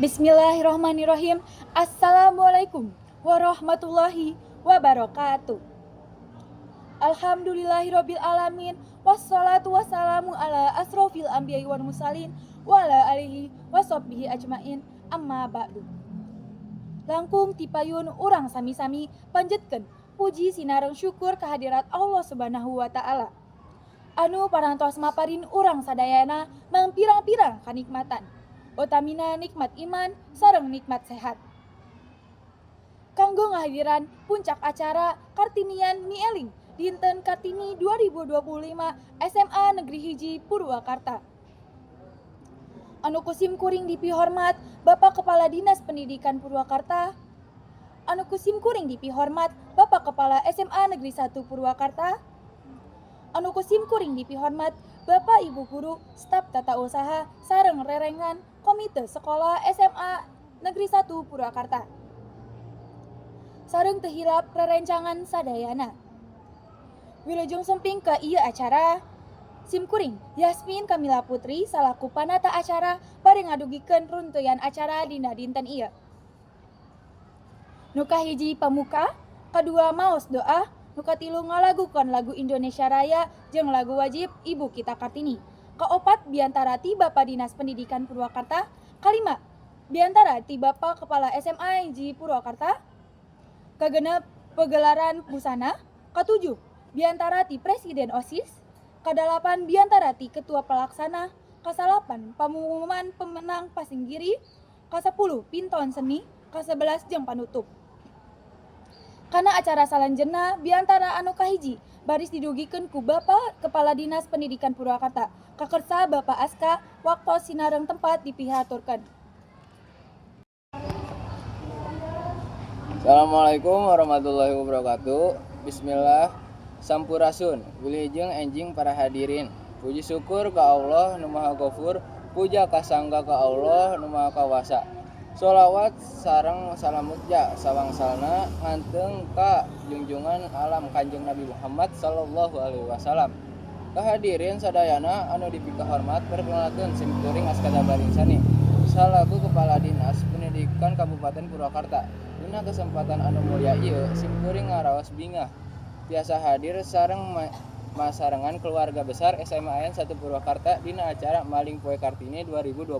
Bismillahirrahmanirrahim. Assalamualaikum warahmatullahi wabarakatuh. Alhamdulillahirabbil alamin wassalatu wassalamu ala asrofil anbiya'i wal mursalin wa ala alihi washabbihi ajmain, amma ba'du. Langkung tipayun urang sami-sami panjetkeun puji sinareng syukur kehadirat Allah Subhanahu wa taala anu parantos maparin urang sadayana mangpirang-pirang kanikmatan, utamina nikmat iman sareng nikmat sehat, kanggo ngahadiran puncak acara Kartinian Mieling Dinten Kartini 2025 SMA Negeri 1 Purwakarta. Anu kusim kuring dipihormat Bapak Kepala Dinas Pendidikan Purwakarta, anu kusim kuring dipihormat Bapak Kepala SMA Negeri 1 Purwakarta, anu kusim kuring dipihormat Bapak Ibu Guru, staf tata usaha, sareng rerencangan Komite Sekolah SMA Negeri 1 Purwakarta, sareng teu hilap rerencangan sadayana. Wilujeng sumping ka ieu acara, simkuring Yasmin Kamila Putri salaku panata acara bade ngadugikeun runtuyan acara dina dinten ieu. Nu kahiji pamuka, kadua maos doa, nu katilu ngalagukeun lagu Indonesia Raya jeung lagu wajib Ibu Kita Kartini. Kaopat biantara ti Bapak Dinas Pendidikan Purwakarta, kalima biantara ti Bapak Kepala SMA 1 Purwakarta, kagenep pegelaran busana, katujuh biantara ti Presiden OSIS, kadalapan biantara ti Ketua Pelaksana, kasalapan pengumuman pemenang pasinggiri, kasapuluh pinton seni, kasebelas jeung panutup. Kana acara salanjeunna, biantara anu kahiji baris didugikeun ku Bapak Kepala Dinas Pendidikan Purwakarta. Kakersa Bapak Aska, waktos sinareng tempat dipihaturkeun. Assalamualaikum warahmatullahi wabarakatuh. Bismillah. Sampurasun. Wilujeng enjing para hadirin. Puji syukur ka Allah nu Maha Ghafur, puja kasangga ka Allah nu Maha Kawasa. Sholawat sareng salam mugja sawangsalna nganteung ka junjungan alam Kanjeng Nabi Muhammad sallallahu alaihi wasallam. Kahadirin sadayana anu dipikahormat, perkenalkeun, simkuring Aska Dabarinsani salaku Kepala Dinas Pendidikan Kabupaten Purwakarta. Dina kesempatan anu mulia ieu, simkuring ngaraos bingah tiasa hadir sareng masarengan keluarga besar SMAN 1 Purwakarta dina acara Maling Poe Kartini 2025.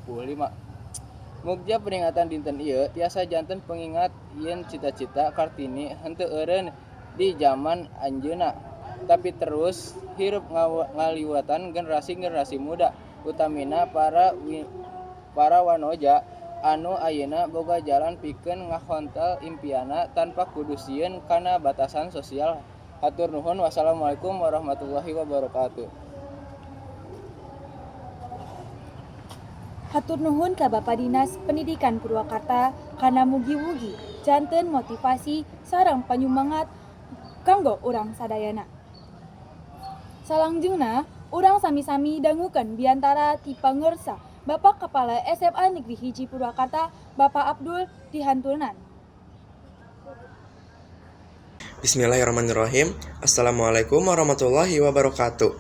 Mugja peringatan dinten ieu tiasa janten pengingat yen cita-cita Kartini henteu eureun di zaman anjeunna, tapi terus hirup ngaliwatan generasi-generasi muda, utamina para wanoja anu ayeuna boga jalan pikeun ngahontal impianna tanpa kudu sieun kana batasan sosial. Hatur nuhun, wassalamualaikum warahmatullahi wabarakatuh. Hatur nuhun ka Bapak Dinas Pendidikan Purwakarta kana mugi-mugi janten motivasi sareng panyumangat kanggo urang sadayana. Salangjengna urang sami-sami dangukeun biantara ti pangersa Bapak Kepala SMA Negeri 1 Purwakarta, Bapak Abdul Dihantulnan. Bismillahirrahmanirrahim. Assalamualaikum warahmatullahi wabarakatuh.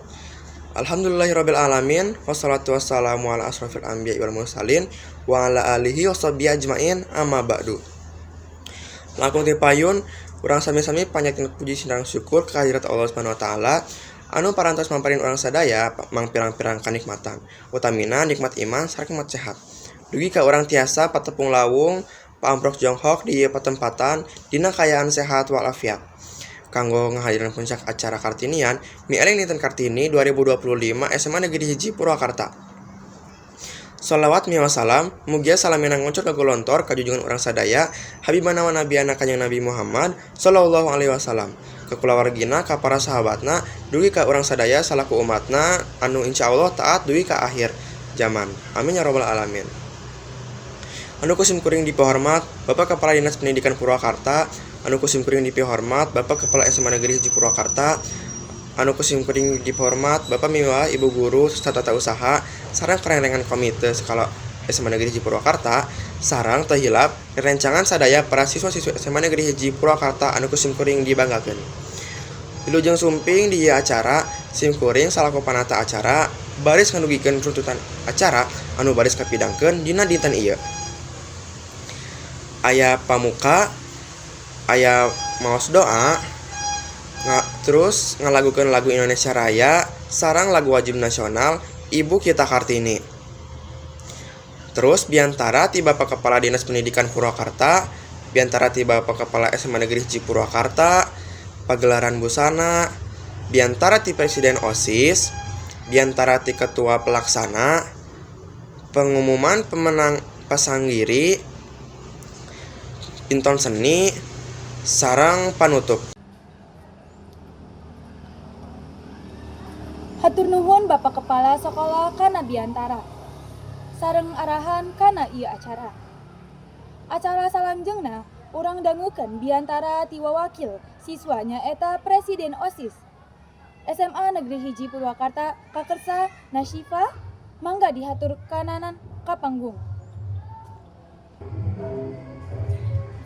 Alhamdulillahirabbil alamin, wassalatu wassalamu ala asrofil anbiya'i wal mursalin wa ala alihi washabbihi ajmain, amma ba'du. Langkung ti payun urang sami-sami panjatkeun puji sinareng syukur kehadirat Allah Subhanahu wa taala anu parantos mamparin urang sadaya mangpirang-pirang kanikmatan, utamina nikmat iman sareng nikmat sehat, dugi ka urang tiasa patepung lawung paamprok jonghok di ieu patempatan dina kaayaan sehat walafiat kanggo ngahadiran puncak acara Kartinian Mieling Dinten Kartini 2025 SMA Negeri 1 Purwakarta. Sholawat miwah salam mugia salamina ngoncor kagolontor ka junjungan urang sadaya, Habibana wa nabiyana Kanjeng Nabi Muhammad sallallahu alaihi wasallam, ka kulawargina, ka para sahabatna, dugi ka urang sadaya salaku umatna anu insyaallah taat dugi ka akhir zaman. Amin ya rabbal alamin. Anu ku simkuring dipihormat Bapak Kepala Dinas Pendidikan Purwakarta, anu ku simkuring dipihormat Bapak Kepala SMA Negeri 1 Purwakarta, anu ku simkuring dipihormat Bapak miwah Ibu Guru serta tata usaha sareng karenrengan komite sekolah SMA Negeri 1 Purwakarta, sareng teu hilap rerencangan sadaya para siswa-siswi SMA Negeri 1 Purwakarta anu ku simkuring dibanggakeun. Wilujeng sumping di ieu acara, simkuring salaku panata acara baris ngadugikeun runtutan acara anu baris kapidangkeun dina dinten ieu. Aya pamuka, aya maos doa, terus ngalagukeun lagu Indonesia Raya sareng lagu wajib nasional Ibu Kita Kartini. Terus biantara ti Bapak Kepala Dinas Pendidikan Purwakarta, biantara ti Bapak Kepala SMA Negeri Hiji Purwakarta, pagelaran busana, biantara ti Presiden OSIS, biantara ti Ketua Pelaksana, pengumuman pemenang pasanggiri, pinton seni, sareng panutup. Hatur nuhun Bapak Kepala Sekolah kana biantara sareng arahan kana ieu acara. Acara salanjeungna urang dangukeun biantara ti wawakil siswa, nyaeta Presiden OSIS SMA Negeri Hiji Purwakarta, Kakersa Nasyifa. Mangga dihaturkeunana ka panggung.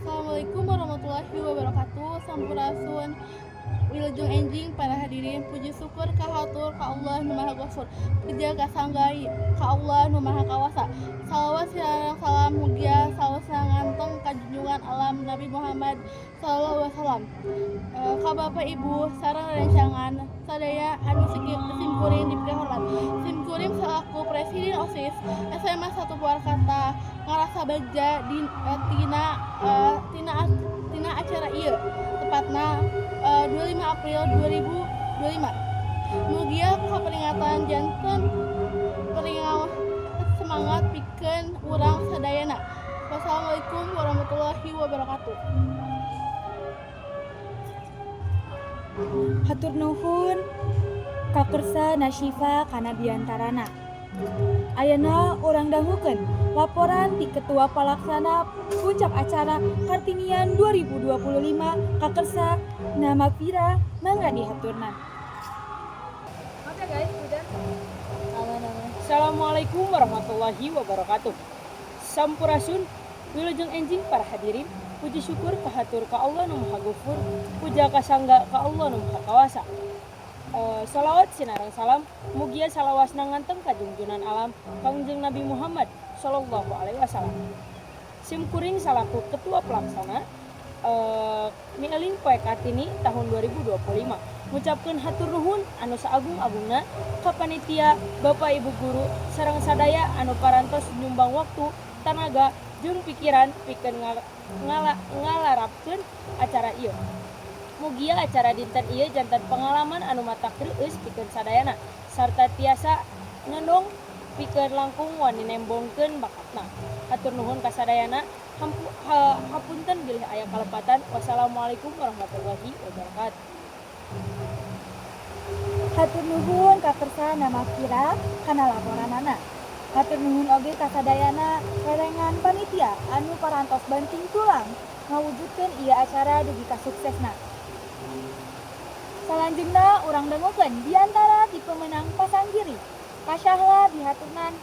Assalamualaikum warahmatullahi wabarakatuh. Sampurasun. Wilujeng enjing para hadirin. Puji syukur kahatur ka Allah nu Maha Ghafur. Puja kasangga ka Allah nu Maha Kawasa. Salawat sareng salam mugia salawasna nganteng ka junjungan alam Nabi Muhammad sallallahu alaihi wasallam. Ka Bapak Ibu sareng rencangan sadaya anu simkuring dipikahormat. Simkuring selaku Presiden OSIS SMA 1 Purwakarta ngarasa bagja tina tina acara ieu, tepatna 25 April 2025. Mugia kaperingatan janten peringat semangat pikeun urang sadayana. Wassalamualaikum warahmatullahi wabarakatuh. Hatur nuhun Kakersa Nasyifa kana biantarana. Ayeuna urang dangukeun laporan ti Ketua Pelaksana Puncak Acara Kartinian 2025, Kakersa Namafira. Mangga dihaturna. Oke guys, udah. Assalamualaikum warahmatullahi wabarakatuh. Sampurasun, wilujeng enjing para hadirin. Puji syukur kahatur ka Allah nu Maha Gufur, puja kasangga ka Allah nu Maha Kawasa. Salawat sinareng salam mugia salawasna nganteng ka junjunan alam Kangjeng Nabi Muhammad sallallahu alaihi wasallam. Simkuring salaku ketua pelaksana Mieling Poe Kartini tahun 2025 ngucapkeun hatur nuhun anu saagung-agungna ka panitia, Bapak Ibu guru sareng sadaya anu parantos nyumbang waktu, tanaga, jeung pikiran pikeun ngalarapkeun acara ieu. Mugia acara dinten ieu janten pengalaman anu matak reueus pikeun sadayana sarta tiasa ngendong pikeun langkung wani nembongkeun bakatna. Hatur nuhun ka sadayana. Hapunten bilih aya kalepatan. Wassalamualaikum warahmatullahi wabarakatuh. Hatur nuhun Kakersa Namafira kana laporanana. Hatur nuhun oge ka sadayana rerengan panitia anu parantos banting tulang ngawujudkeun ieu acara dugi ka suksesna. Salanjeungna urang dangukeun biantara ti pemenang pasanggiri. Ka Syahla dihaturnan.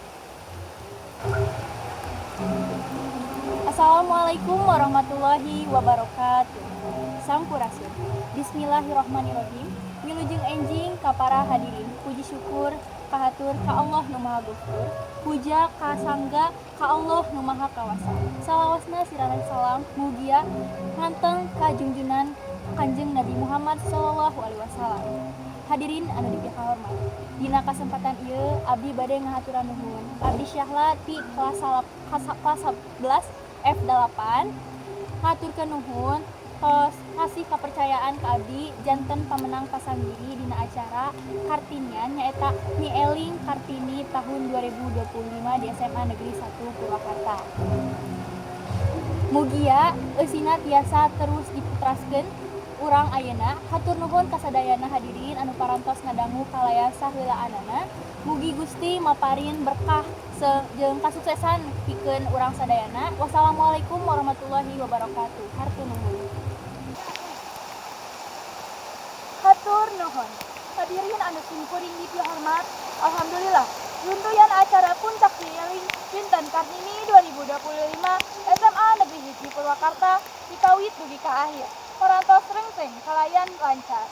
Assalamualaikum warahmatullahi wabarakatuh. Sampurasun. Bismillahirrahmanirrahim. Wilujeng enjing ka para hadirin. Puji syukur kahatur ka Allah nu Maha Ghafur. Puja kasangga ka Allah nu Maha Kawasa. Salawasna siraran salam mugia nganteng ka junjunan Kanjeng Nabi Muhammad sallallahu alaihi wasallam. Hadirin anu dipikahormat. Dina kasempatan ieu abdi bade ngahaturan nuhun. Abdi Syahla ti kelas 11 F8 ngaturkeun nuhun tos ngasih kepercayaan ke abdi janten pemenang pasanggiri dina acara Kartinian, nyaeta Mieling Kartini tahun 2025 di SMA Negeri 1 Purwakarta. Mugia eusina tiasa terus diputraskeun urang ayeuna. Hatur nuhun kasadayana hadirin anu parantos ngadangu kalayan saheulaanana. Mugi Gusti maparin berkah jeung kasuksesan pikeun urang sadayana. Wassalamualaikum warahmatullahi wabarakatuh. Hatur nuhun. Hatur nuhun. Hadirin anu simkuring dipihormat, alhamdulillah runtuyan acara puncak Mieling Dinten Kartini 2025 SMA Negeri Hiji Purwakarta dikawit dugi ka akhir parantos rengteng kalayan lancar.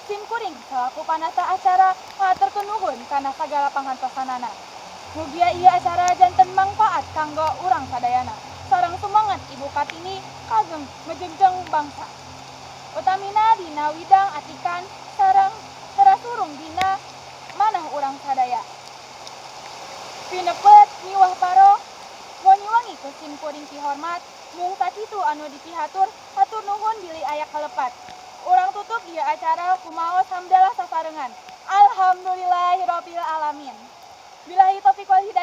Simkuring selaku panata acara ngaturkeun nuhun kana sagala panghantosanana. Mugia ieu acara janten mangfaat kanggo urang sadayana sareng semangat. Ibu Kartini kagem mejengjeng bangsa. Utamina dina widang atikan sareng terasurung dina manah urang sadaya. Pinepet miwah paro wangi-wangi ku sim kuring pihormat, mung sakitu anu dipihatur, hatur nuhun bilih aya kalepat. Urang tutup ieu acara ku maos hamdalah sasarengan. Alhamdulillahirabbil alamin. Billahi taufiq wal hidayah.